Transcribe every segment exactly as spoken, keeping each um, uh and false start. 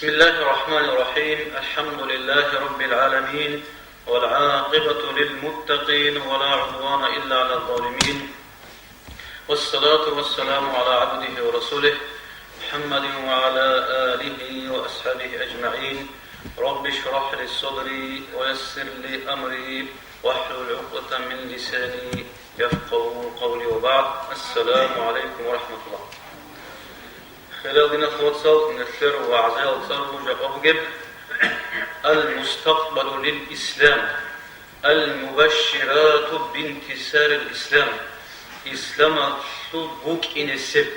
بسم الله الرحمن الرحيم. الحمد لله رب العالمين، والعاقبة للمتقين، ولا عدوان إلا على الظالمين، والصلاة والسلام على عبده ورسوله محمد وعلى آله وأصحابه أجمعين. رب اشرح لي صدري ويسر لي أمري واحلل عقدة من لساني يفقهوا قولي وبعد. السلام عليكم ورحمة الله. Хириял диналъул вацал, нилъер вагӀзаялда цӀар бугеб: المستقبل للإسلام، المبشرات بانتصار الإسلام. Исламалъул букӀинесеб,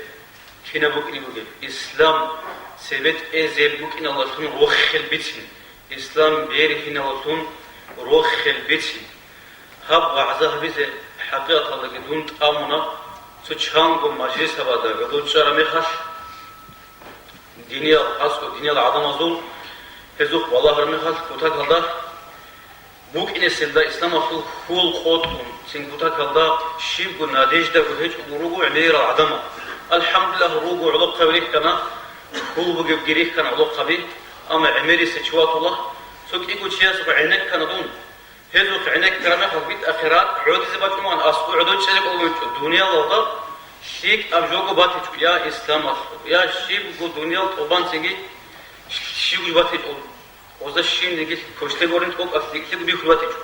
кинаб букӀине бугеб? Ислам цебетӀезеб букӀиналдалъун рохел бицин, ислам бергьиналдалъун рохел бицин. Гьаб вагӀза гьабизе хӀакъикъаталдаги дун тӀамуна цо чанго мажлисабазда гӀодов чӀараб мехалъ, диниял, аслу диниял гӀадамазул гьезухъ балагьараб мехалъ, кутакалда букӀинеселда исламалъул хьул къотӀун, цин кутакалда щибго надеждаго гьечӀого руго гӀемерал гӀадамал. АлхӀамдулиллагь, руго гӀолохъаби рихьана, хьул бугебги рихьана гӀолохъаби, амма гӀемерисев чи ватула, цо кӀиго чиясухъ гӀенеккана дун. Гьезухъ гӀенеккараб мехалъ битӀахъе ракӀ гӀодизе бачӀунегӀан аскӀов гӀодов чӀезе кӀолеб гьечӀо, дуниялалда лъикӀаб жого батичӀо, я исламалъул, я щибго дуниял тӀубанцинги щибго батичӀо, гъоза щибниги квешлъи гурин тӀокӀалъ лъикӀлъиго бихьулеб батичӀо.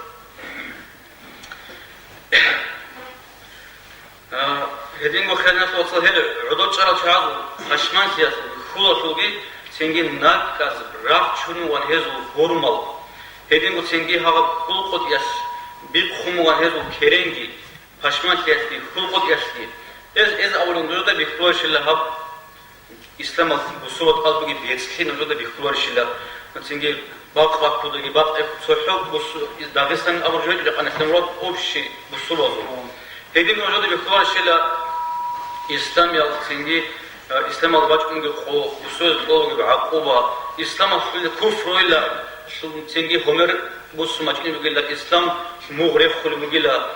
А, гьединго хириял вацал, гьел гӀодов чӀарал чагӀазул пашманлъиялъулги, хьулалъулги цинги накӀкӀаз рахчун ван гьезул гьурмал. Гьединго цинги гьаб хьул къотӀиялъ бихъун ван гьезул керенги, пашманлъиялъги, хьул къотӀиялъги. Эз, эз авулел нужеда бихьуларищила гьаб? Исламалъ бусурбабаз бугеб бецӀлъи нужеда бихьуларищила? Цинги бакъ баккулдаги бакъ цохӀо бусу-, Дагъистан абураб жо гьечӀо, жакъа нилъер мурад общий бусурбабазул. Гьедин нужеда бихьуларищила исламиял цинги, э, исламалда бачӀунги къо-, бусурбабазе кьолеб гӀакъуба, исламалъул куфруйилан цинги гьумер бусун бачӀунеб бугила, ислам мугъ рехулеб бугила.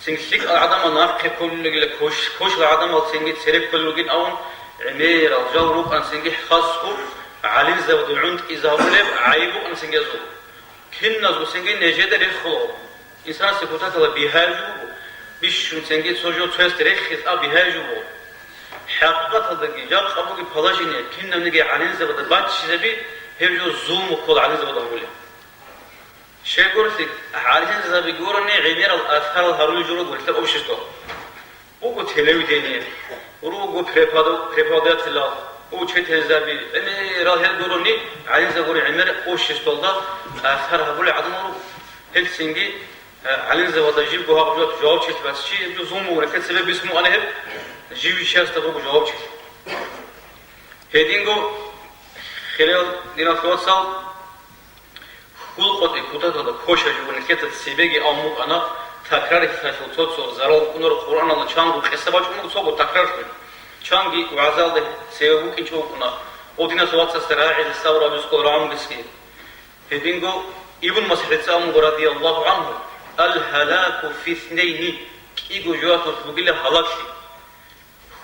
Цинги лъикӀал гӀадамал нахъе кколел ругила, квеш-, квешлъал гӀадамал цинги цере кколел ругин абун, гӀемерал жал рукӀана цинги хасго гӀалимзабазул гӀунтӀизабулеб гӀайиб букӀана цинги гьезул. Киназго цинги нижеда рехула. Инсанасда кутакалда бигьаяб жо буго, бищун цинги цо жо цоясда рехизе аб бигьаяб жо буго. ХӀакъикъаталдаги жакъа бугеб положение кинабниги гӀалимзабазда баччизаби, гьеб жо зулму ккола гӀалимзабазда гьабулеб. Щайгурелъул, гӀалимзаби гурони гӀемерал асарал гьарулел жо руго нилъер общество. Буго телевидение, руго преподав-, преподавателал, учительзаби, гӀемерал гьел гурони, гӀалимзаби гурони гӀемер обществоялда асар гьабулел гӀадамал руго. Гьел цинги, э, гӀалимзабазда жибго гьаб жо-, жавабчилъи бацичи, гьеб жо зулму буго, нилъер цебе бицун букӀана гьеб, жив чиясда буго жавабчилъи. Гьединго, хириял диналъул вацал, хьул къотӀи кутакалда квешаб жо буго, нилъеца цебеги абун букӀана, такрарлъиялъул цо-цо зарал букӀунаро, Къуръаналда чанго къиса бачӀун буго, цого такрарлъи. Чанги вагӀзалда цеве букӀинчӀо букӀуна, гьединал вацасда рагӀизе сабру гьабизе ккола рагӀунгеси. Гьединго Ибн МасгӀудица абун буго, радияллагьу гӀангьу: «Ал-гьалаку фи иснайни», кӀиго жоялъулъ бугила гьалаглъи.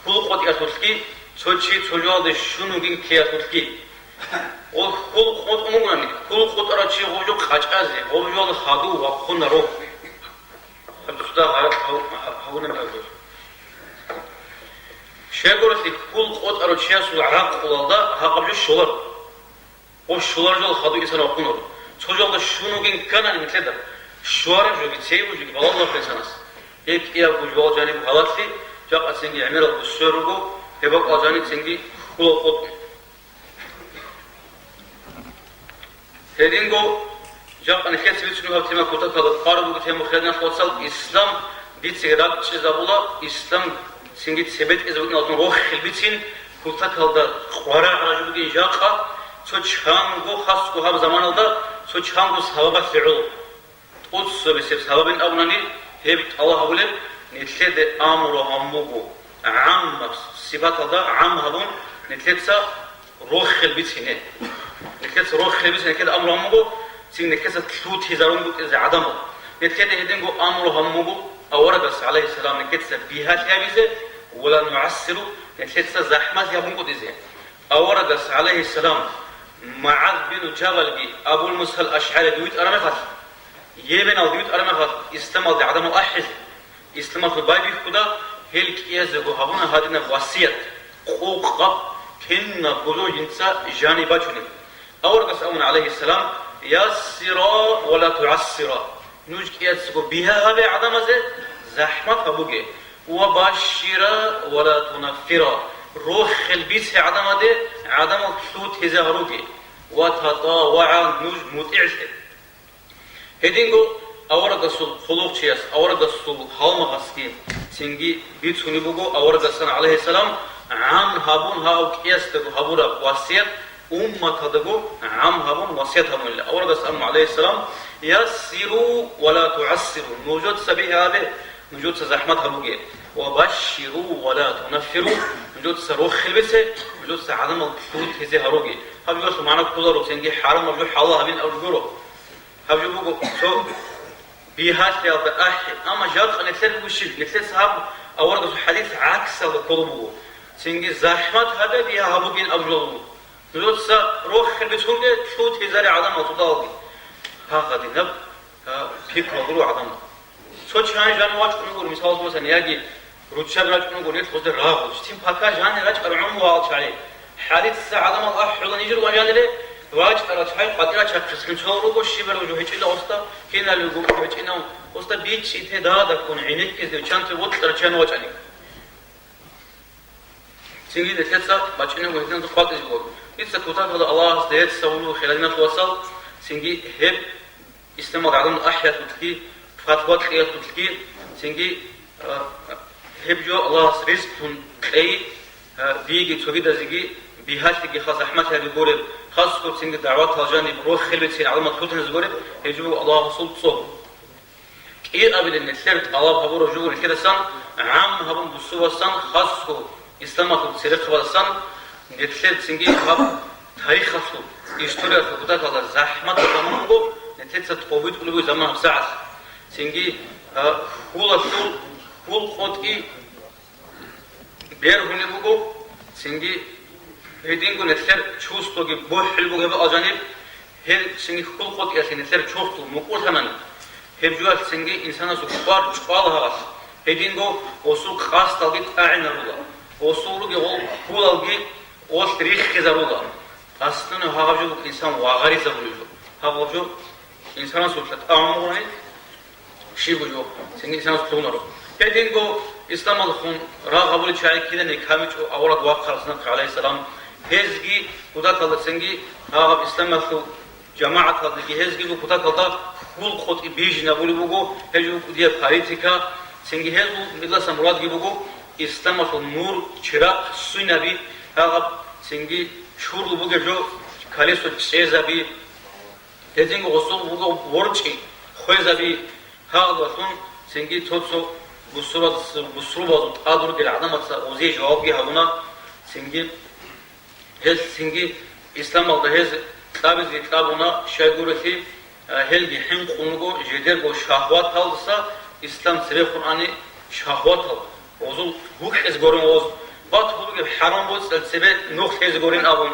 Хьул къотӀиялъулъги, цо чи цо жоялде щун вугин ккеялъулъги. Гьеб хьул къотӀун вугони, хьул къотӀарав чи гьеб жо къачӀазе, гьеб жоялда хадув вахъунаро. Гьеб цода гьаракь гьав-, гьавунаб гьаб жо. Щайгурелъул, хьул къотӀарав чиясул гӀакълуялда гьаб жо щоларо. Гьеб щолареб жоялда хадув инсан вахъунаро. Цо жоялда щун вугин ккани нилъеда, щвараб жоги, цеве жоги балагьуларо инсанас. Гьеб кӀиябго жоялъул жаниб гьалаглъи, жакъа цинги гӀемерал бусурбаби руго, гьеб бакӀалъул жаниб цинги хьулал къотӀун. Гьединго, жакъа нилъеца бицунеб гьаб тема кутакалда къвараб буго тема, хириял диналъул вацал, ислам дица ракӀчӀезабула, ислам цинги цебетӀезабула, рохел бицин, кутакалда къварагӀараб жо бугин жакъа, цо чанго хасго гьаб заманалда, цо чанго сабабалъе гӀоло. ТӀоцебесеб сабабин абунани, гьеб тӀалаб гьабулеб, нилъеда амру гьабун буго, гӀаммаб сипаталда гӀам гьабун, нилъеца рохел бицине. Нилъеца рохел бицине, нилъеда амру гьабун буго, цин нилъеца лъутизарун букӀине гӀадамал. Нилъеда гьединго амру гьабун буго аварагас, гӀалайгьиссалам, нилъеца бигьалъи гьабизе, ва ла нугӀассиру, нилъеца захӀмалъи гьабун кӀудизе. Аварагас, гӀалайгьиссалам, МугӀаз бину Жабалги Абул Мусал АшгӀари дивитӀараб мехалъ, Йеменалда дивитӀараб мехалъ, исламалде гӀадамал ахӀизе, исламалъул байбихьуда, гьел кӀиязего гьабуна гьадинаб васият: къокъаб, кинабго жо жинца жаниб бачунеб. Аварагас абуна, гӀалайгьиссалам: «Яссира ва ла тугӀассира». Нуж кӀияцго бигьа гьабе гӀадамазе, захӀмат гьабуге. «Ва башшира ва ла тунаффира». Рохел бице гӀадамаде, гӀадамал лъутизе гьаруге. «Ва татавагӀа», нуж мутӀигӀлъе. Гьединго аварагасул хъулухъчияс, аварагасул гьалмагъасги цинги бицунеб буго, аварагасан, гӀалайгьиссалам, гӀам гьабун гьав кӀиясдаго гьабураб васият, умматалдаго гӀам гьабун васият гьабунила. Аварагас абун, гӀалайгьиссалам: «Яссиру ва ла тугӀассиру», нужеца бигьа гьабе, нужеца захӀмат гьабуге. «Ва башширу ва ла тунаффиру», нужеца рохел бице, нужеца гӀадамал лъутизе гьаруге. Гьаб жоялъул магӀна кколаро, цинги хӀарамаб жо хӀалал гьабин абулеб гуро. Гьаб жо буго цо бигьалъиялда ахӀи. Амма жакъа нилъер буго щиб? Нилъеца гьаб аварагасул хӀадис гӀаксалда ккола буго. Цинги захӀмат гьабе, бигьа гьабугин абулеб буго. Нужеца рохел бицунге, лъутизаре гӀадамал цӀудалги. Гьагъадинаб, а, пикру гуро гӀадамал. Цо чан жанив вачӀун вугони, мисалалъе босани, яги руччаби рачӀун вугони, гъозда рагъулищ. Цин пака жанир рачӀарал гӀумру гьалчагӀи. ХӀадисалъ гӀадамал ахӀула нижер ва жанире, вачӀарал чагӀи къватӀира чахъисхъин цо руго, щибер жо гьечӀила оста, киналго гьечӀинав, оста бичӀчӀи те дадаккун гӀенеккизе чанте вокьарав чан вачӀани. Цинги нилъеца бачӀинего гьединго къватӀизе буго. Дица кутакалда Аллагьас децӀ гьавулев хириял диналъул вацал, цинги гьеб исламалда гӀадамал ахӀиялъулъги, фатва кьеялъулъги, цинги, а, гьеб жо Аллагьас ризкьун кьей, а, диеги цогидазеги бигьалъиги хас захӀмат гьаби гуреб, хасго цинги дагӀватал жаниб рохел бицин гӀадамал лъутанизе гуреб, гьеб жо буго Аллагьасул цӀоб. КӀиабилеб нилъер тӀалаб гьабураб жо буго нилъедасан гӀам гьабун бусурбасан, хасго исламалъул церехъабазасан, нилъер цинги гьаб тарихалъул, историялъул кутакалда захӀматаб заман буго, нилъеца тӀобитӀулеб буго заман гьабсагӀат. Цинги, а, хьулалъул хьул къотӀи бергьунеб буго, цинги гьединго нилъер чувствоги бухӀулеб буго гьеб алжаниб, гьел цинги хьул къотӀиялъе нилъер чувство мукӀурлъанани, гьеб жоялъ цинги инсанасул кӀвар чӀвала гьабалъ, гьединго осул къасдалги тӀагӀинарула, осул ругел хьулалги олъ риххизарула. Аслуни гьагъаб жо буго инсан вагъаризабулеб жо. Гьагъаб жо инсанасулъа тӀагӀун гъуни, щибго жо, цинги исламалъ лъугьунаро. Гьединго исламалъухъун рагъ гьабулел чагӀи киданиги камичӀо авараг вахъарас нахъе, гӀалайгьиссалам, гьезги кутакалда цинги гьагъаб исламалъул жамагӀаталдаги гьезги кутакалда хьул къотӀи бижинабулеб буго, гьеб жо буго кӀудияб политика, цинги гьезул милласа мурадги буго исламалъул нур, чирахъ, суйнаби, гьагъаб цинги чурул бугеб жо, колесо чӀезаби, гьединго гъосул буго ворчӀи, хвезаби, гьагъалъун цинги цо-цо бусурбаз-, бусурбазул тӀад ругел гӀадамаца гъозие жавабги гьабуна, цинги гьел цинги исламалда гьез кьабизе кьабуна, щайгурелъул, а, гьелги хӀинкъун руго жидерго шагьваталдаса, ислам церехун ани шагьватал, гъозул гьукъизе гурин, гъоз батулги хӀарам боцӀал цебе нух лъезе гурин абун.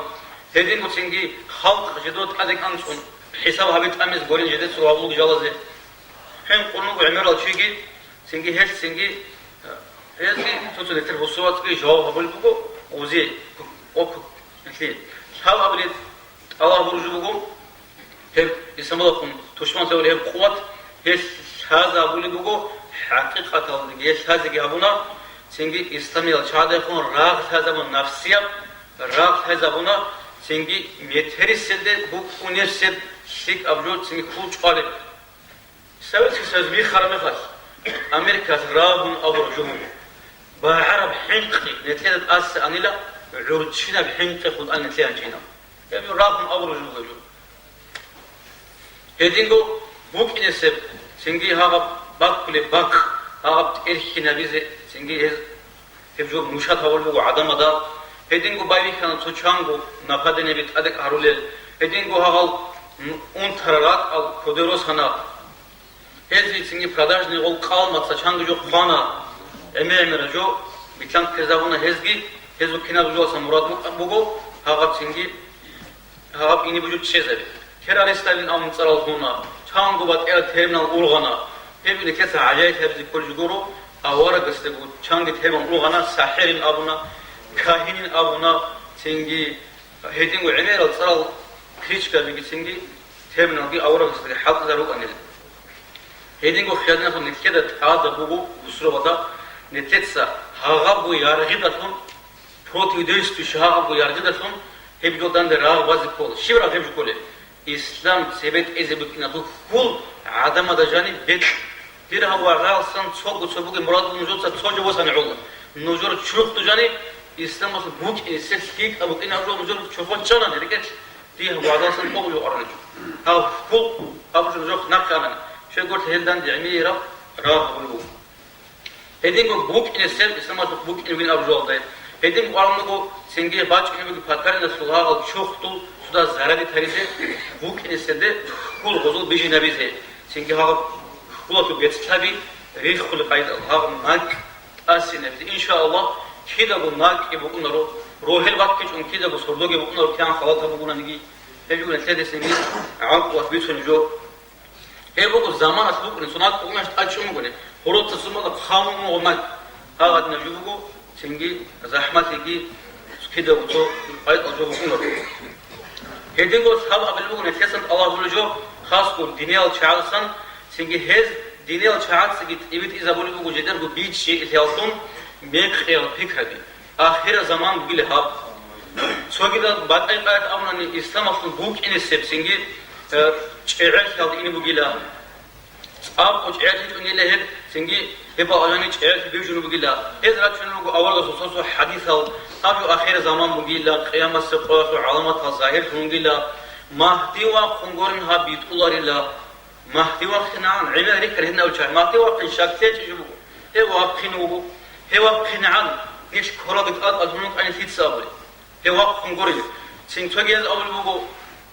Гьединго цинги халкъ жидер тӀаде кӀанцӀун, хӀисаб гьаби тӀамизе гурин жидецаго гьабулги жалазе. ХӀинкъун руго гӀемерал чиги, цинги гьелъ цинги, гьезги цо-цо нилъер бусурбацаги жаваб гьабулеб буго, узи, окуп, нилъее. Лъабабилеб тӀалаб гьабураб жо буго, гьеб исламалъухъун тушман лъугьараб гьеб къуват, гьелъ лъазабулеб буго, хӀакъикъаталдаги гьелъ лъазеги гьабуна, цинги исламиял чагӀаздехун рагъ лъазабун нафсияб, рагъ лъазабуна, цинги метерисеб букӀунеб лъикӀаб жо цинги хьул чӀвалеб. Советский Союз бихараб мехалъ, Америкалъ рагьун абураб жо буго. БагӀараб хӀинкъи нилъеда тӀаса анила, гӀурччинаб хӀинкъи хутӀани нилъее гьанжинаб. Гьеб рагьун абураб жо буго. Гьединго букӀинесеб, цинги гьагъаб баккулеб бакъ, гьагъаб тӀерхьинабизе, цинги гьез Гьеб жо нушат гьабулеб буго гӀадамазда. Гьединго байбихьана цо чанго нападениеби тӀадекӀ гьарулел. Гьединго гьагъал унтарал ракӀал кодер росана. Гьезги цинги продажный гъол къалмаца чанго жо хъвана. ГӀемер-гӀемерал жо битлъан ккезабуна гьезги. Гьезул кинаб жоялдаса мурад букӀа-, буго гьагъаб цинги гьаб ине бужу чӀезаби. Террористалин абун цӀарал гьуна, чанго батӀияб терминал ургъана. Гьеб нилъеца гӀажаиблъабизе кколеб жо гуро, аварагасда буго чанги терминал ургъана, сахӀирин абуна, кагьинин абуна, цинги гьединго гӀемерал цӀарал кличкабиги цинги терминалги аварагасдаги хӀалтӀизарулаанила. Гьединго хиянатун нилъеда тӀада буго бусурбабазда, нилъеца гьагъабго яргъидалъун, противодействующий гьагъабго яргъидалъун гьеб жолданде рагъ базе ккола. Щиб рагъ гьеб жо кколеб? Ислам цебетӀезе букӀиналъул хьул гӀадамазда жаниб бекь. Дир гьав вагӀзалсан цого цо бугеб мурад нужеца цо жо босани гӀоло. Нужер чурхдул жаниб исламалъул букӀинесеб лъикӀаб букӀинаб жо нужер чорхол чӀанани рекӀелъ. Дир гьав вагӀзалсан къо жо арани. Гьав хьул абу жо нужер нахъе анани. Щайгурелъул гьелданде гӀемераб рагъ гьабулеб буго. Гьединго букӀинесеб исламалъухъ букӀин вин абу жоялда. Гьедин къварун буго, цинги бачӀунеб буго патариналъул гьагъал чурхдул цо дагь заради таризе, букӀинеседе хьул гъозул бижинабизе, цинги гьагъаб хьулалъул бецӀлъаби риххулеб къайдал, гьагъаб накӀ тӀасинабизе. Иншааллагь, кидаго накӀкӀи букӀунаро, рогьел баккичӀун кидаго сордоги букӀунаро, кигӀан халатаб бугонаниги, гьеб жо нилъеде цинги гӀакълуялъ бицунеб жо. Гьеб буго заманалъ букӀунеб, цо накӀкӀ букӀунеб тӀад чӀун бугони, гьоролъа цумала хъамун унгъо накӀкӀ. Гьагъадинаб жо буго, цинги захӀмалъиги кидаго цо къайдал жо букӀунаро. Гьединго лъабабилеб буго нилъесан тӀалаб гьабулеб жо, хасго диниял чагӀаздасан, цинги гьез диниял чагӀацаги тӀибитӀизабулеб буго жидерго бичӀчӀи илъиялдун мекъиял пикраби. Ахирзаман бугила гьаб. Цогидал батӀи-къаят абунани, исламалъул букӀинесеб цинги, э, чӀегӀерлъиялда ине бугила. ЦӀакъго чӀегӀерлъичӀунила гьеб, цинги гьеб балагьани чӀегӀерлъи бижун бугила. Гьез рачунел руго аварагасул цо-цо хӀадисал, гьаб жо ахирзаман бугила, къиямасеб къоялъул гӀаламатал загьирлъун бугила. Магьди вахъун гурин гьаб битӀуларила. Магьди вахъинегӀан, гӀемер рихьарал гьенив чагӀи, Магьди вахъин щаклъи гьечӀеб жо буго. Гьев вахъин вуго. Гьев вахъинегӀан, нилъ ккуралги тӀад-тӀад гьунукъани лъица абулеб? Гьев вахъун гурин. Цинги цогияз абулеб буго,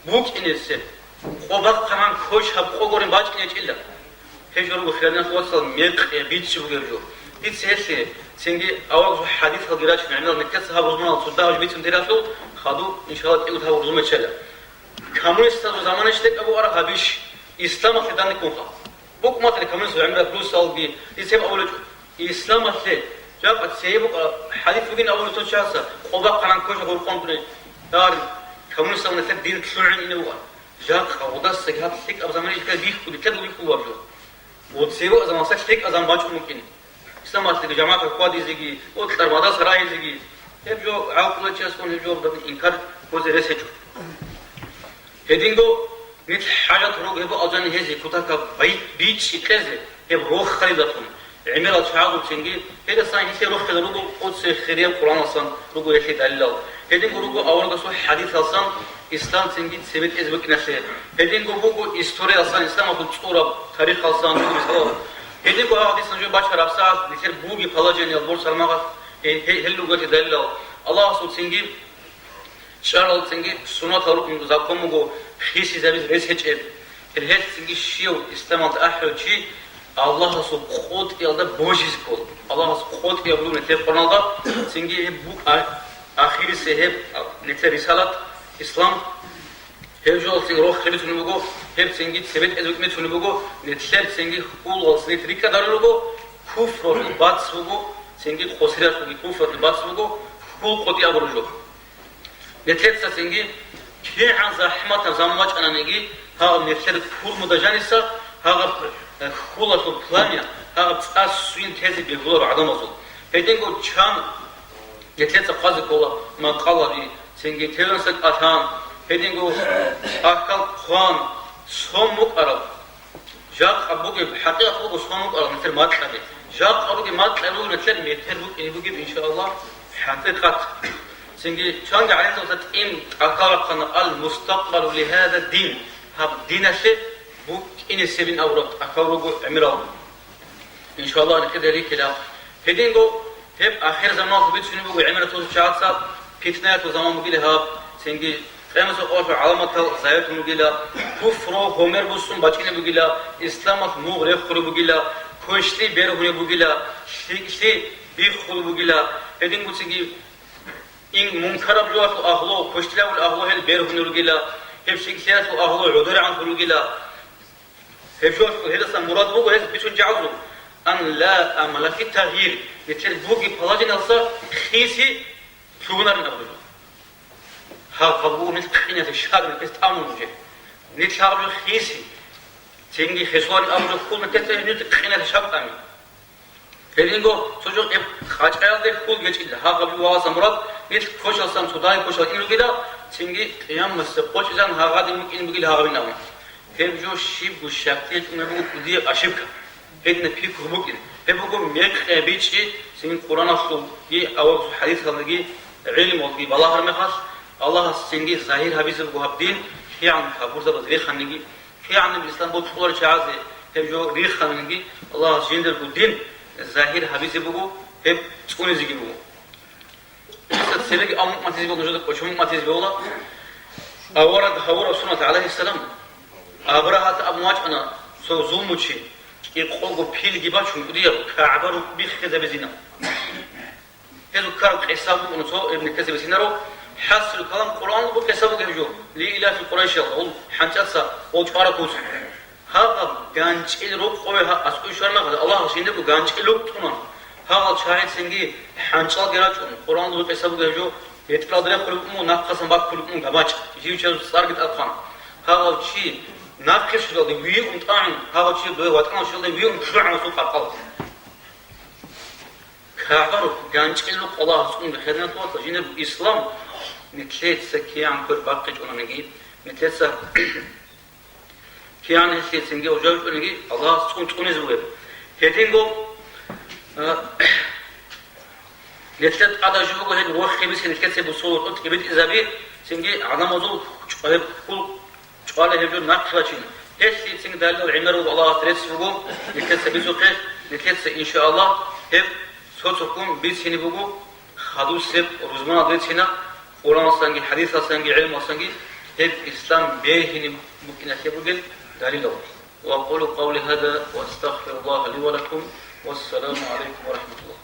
букӀинесеб къо бахъанан квеш гьаб къо гурин бачӀинечӀила. Гьеб жо руго хириял вацал мекъи бичӀчӀи бугеб жо. Дица гьелъие, цинги аварагасул хӀадисалги рачун гӀемерал нилъеца гьаб рузманалъ цо дагьаб бицун диралъул, хадуб, иншаллагь, кӀиго гьаб рузман чӀела. Коммунистазул заманаялъ лъикӀаб бугара гьабищ, исламалъе данде ккунха. БукӀматали коммунистазул гӀемерал плюсалги, дица гьеб абулечӀо. Исламалъе жакъа цее букӀа хӀадис бугин абулеб цо чияса, къо бахъанан квеш гьоркьон дуне. Гьар коммунистазул нилъер дин лъугӀин ине буган. Жакъа гъудасаги гьаб лъикӀаб заманаялъ бихьун, дица бихьулеб жо. Ва цеве заман сах лъикӀаб заман бачӀун букӀине. Исламалъе жамагӀат хьвадизеги, бокьараб гӀадаса рагьизеги, гьеб жо гӀакълуялъ чиясгун гьеб жо инкар ккозе рес гьечӀо. Гьединго нилъ хӀажат руго гьеб алжани гьезие кутакаб бай-, бичӀчӀи кьезе, гьеб рохалилалъун, гӀемерал чагӀазулцинги, гьеласан гьелъие рохел руго оцци хирияб Къуръаналсан руго гьелъие далилал. Гьединго руго аварагасул хӀадисалсан, исламцинги цебетӀезе букӀиналъе. Гьединго буго историялсан, исламалъул цӀураб тарихалсан руго мисалал. Гьединго гьагъадисан жо бачараб сагӀат нилъер бугеб положениеял борцармагъалъ, гье-, гье-, гьел ругелъе далилал. Аллагьасул цинги чӀарал цинги суннатал рукӀун закон буго хисизабизе рес гьечӀеб. Гьел гьелъ цинги щив исламалда ахӀулев чи Аллагьасул къотӀиялда божизе ккола. Аллагьас къотӀияб бугеб нилъер Къуръаналда, цинги гьеб бу-, а-, ахирисеб гьеб, а, нилъер рисалат, ислам, гьеб жоялъ цинги рохел бицунеб буго, гьеб цинги цебетӀезе букӀин бицунеб буго, нилъер цинги хьулалъ нилъ рикӀкӀадарулел руго, куфралъул бацӀ буго, цинги къосиналъулги куфралъул бацӀ буго, хьул къотӀи абураб жо. Нилъеца цинги кигӀан захӀматаб заман бачӀананиги, гьаб нилъер курмуда жаниса, гьаб, э, хьулалъул пламя, гьаб цӀа свин тезе бегьуларо гӀадамазул. Гьединго чан нилъеца хъвазе ккола макъалаби, цинги телеса кӀалъан, гьединго ахӀкал хъван, сон букӀараб. Жакъа бугеб хӀакъикъат буго, сон букӀараб метер макьаби. Жакъа ругеб макьаби буго метер, метер букӀине бугеб, иншааллагь, хӀакъикъат. Цинги чанги гӀалимзабазда тӀим тӀахьал рахъана, «Ал-мустакъбалу лигьаза дин», гьаб диналъе букӀинесебин абураб тӀахьал руго гӀемерал. Иншааллагь, нилъеда рихьила. Гьединго гьеб ахирзаманалъ бицунеб буго гӀемерал цо-цо чагӀаца, питнаялъул заман бугила гьаб, цинги къиямасеб къоялъул гӀаламатал загьирлъун бугила, куфру гьумер буссун бачӀунеб бугила, исламалъ мугъ рехулеб бугила, квешлъи бергьунеб бугила, лъикӀлъи биххулеб бугила. Гьединго цинги Ин мункараб жоялъул агьлу, квешлъабул агьлу гьел бергьун ругила, гьеб щиглъиялъул агьлу гӀодорегӀан ругила. Гьеб жоялъул гьелдасан мурад буго гьез бицун жагьлу, ан ла амала фи тагьир, нилъер бугеб положениялдаса хиси лъугьунарин абулеб. Гьаб гьаб буго нилъ къинатӀе щвараб, нилъ тӀамун бугеб. Нилъ гьаб жо хиси, цинги хисуан абу жо хьул нилъеца гьениб къинатӀе щвараб тӀами. Гьединго цо жо гьеб къачӀаялде хьул гьечӀила, гьаб гьаб жо вагъасан мурад, нилъ квешалсан цодай квешал ин ругила, цинги къиямасде къочӀизан гьагъадин букӀин бугил гьагъабин абун. Гьеб жо щибго щаклъи гьечӀун буго кӀудияб ошибка. Гьединаб пикру букӀин. Гьеб буго мекъи бичӀчӀи, цинги Къуръаналъулги, аварагасул хӀадисалдаги, гӀилмуялдаги балагьараб мехалъ, Аллагьас цинги загьир гьабизе буго гьаб дин, кигӀан капурзабаз риханиги, кигӀан ислам бокьуларел чагӀазе гьеб жо риханиги, Аллагьас жиндирго дин загьир гьабизе буго, гьеб цӀунизеги буго. Гьесда цебеги амру умматизе бегьула, нужеда кӀочон умматизе бегьула. Авараг гьавураб суннат, гӀалайгьиссалам, Абрагьат абун вачӀана цо зулмучи, кӀикъого пилги бачун, кӀудияб КагӀба рукъ биххизабизина. Гьезул ккараб къиса букӀуна цо, гьеб нилъеца бицинареб, хӀасил калам Къуръаналда къиса буго гьеб жо, ли иляфи Къурайшиял, гьел хӀанчӀаца гьел чӀвараб куц. Гьагъаб ганчӀил рукъове гьа аскӀове щвараб мехалда, Аллагьас жиндирго ганчӀил рукъ тӀунан. Гьагъал чагӀи цинги хӀанчӀалги рачӀун, Къуръаналда къиса буго гьеб жо, гьетӀералда рехулеб букӀун, нахъасан баккулеб букӀун гамачӀ, жив чиясул цӀарги тӀадхъан. Гьагъав чи нахъе щвелалде виун тӀагӀун, гьагъав чи ватӀаналъ щвелалде виун лъугӀана цо къаркъал. КагӀба рукъ ганчӀил рукъ Аллагьас цӀун биххизабизе буго, жиндирго ислам нилъеца кигӀан квер бахъичӀониги, нилъеца кигӀан гьелъие цинги гьужа витӀуниги Аллагьас цӀун цӀунизе бугеб. Гьединго, а, нилъер тӀада жо буго гьел вохизе бицин нилъеца бусурбабазул тӀибитӀизаби, цинги гӀадамазул чӀва-, гьеб хьул чӀвалеб гьеб жо нахъе бачина. Гьелъие цинги далилал гӀемер буго Аллагьас рецц буго нилъеца бицухъе, нилъеца, иншааллагь, гьеб цо-цоккун бицине буго, хадусеб рузманалда реццина, Къуръаналдасанги, хӀадисалдасанги, гӀелмалдасанги гьеб ислам бергьине букӀиналъе бугел далилал. وأقول قولي هذا وأستغفر الله لي ولكم. والسلام عليكم ورحمة الله.